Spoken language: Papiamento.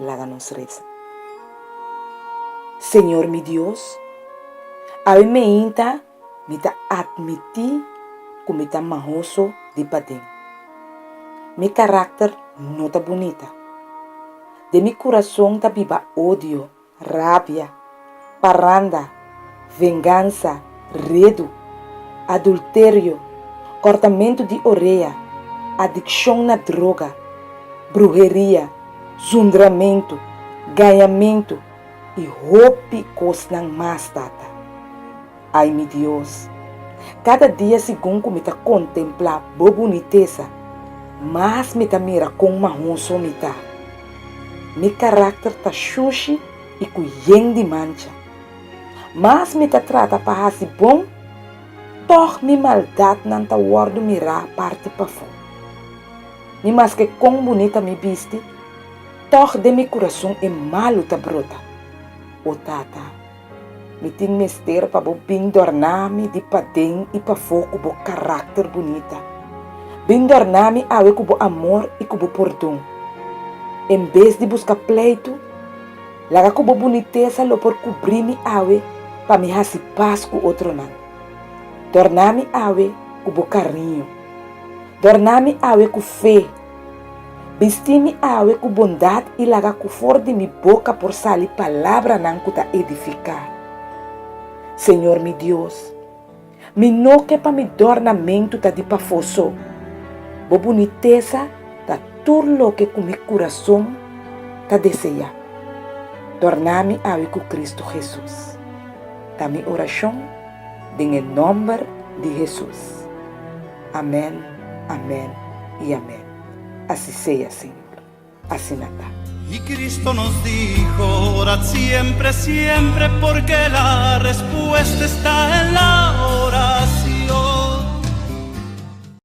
Laga nos resa. Señor mi Dios, awe meinta mi ta atmití ku mi ta mahoso di paden. Mi karakter no ta bunita. Den mi kurason ta biba odio, rabia, paranda, vengansa, redu, adulterio, kòrtamentu di orea, adikshon na droga, bruheria, zundramentu, gañamentu i hopi kosnan mas, Tata. Ai mi Dios, kada dia segun ku mi ta kontemplá bo bunitesa, mas mi ta mira kon mahoso mi ta. Mi karakter ta shushi i ku yen di mancha. Mas mi ta trata pa hasi bon, tòg mi maldatnan ta wòrdu mirá parti pafó. Ni maske kon bunita mi bisti, tòg den mi kurason e malu ta brota. O Tata, Mi tin mester pa bo bin dòrná mi di paden i pafó ku bo karakter bunita. Bin dòrná mi awe ku bo amor i ku bo pordon. En bes di buska pleitu, laga ku bo bunitesa lo por kubrí mi awe pa mi hasi pas ku otronan. Dòrná mi awe ku bo kariño. Dòrná mi awe ku fe. Bisti mi awe ku bondat i laga ku for di mi boka por sali palabranan ku ta edifiká. Señor mi Dios, mi no ke pa mi dòrnamentu ta di pafó so. Bo bunitesa ta tur loke ku mi kurason ta deseá. Dòrná mi awe ku Kristu Hesus. Ta mi orashon den e nòmber di Hesus. Amèn, amèn i amèn. Asi sea, Señor. Asina ta. Y Cristo nos dijo, orad siempre, siempre, porque la respuesta está en la.